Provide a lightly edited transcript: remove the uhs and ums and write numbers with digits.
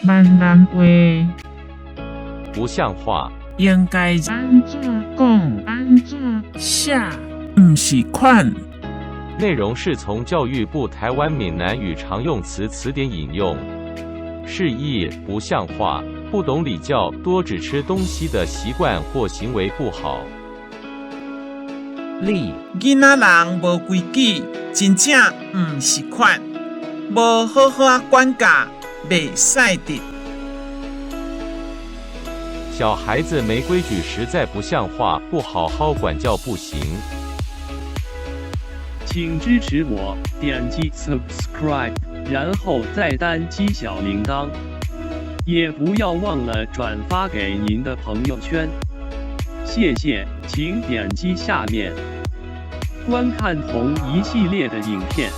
閩南話。不像話。應該按怎講？按怎寫？毋是款。內容是從教育部台灣閩南語常用詞詞典引用，釋義不像話，不懂禮教，多指吃東西的習慣或行為不好。例囡仔人無規矩，真正毋是款，無好好仔管教，袂使得。小孩子沒規矩，實在不像話，不好好管教不行。請支持我，點擊 subscribe，然後再單擊小鈴鐺，也不要忘了轉發給您的朋友圈。謝謝，請點擊下面觀看同一系列的影片。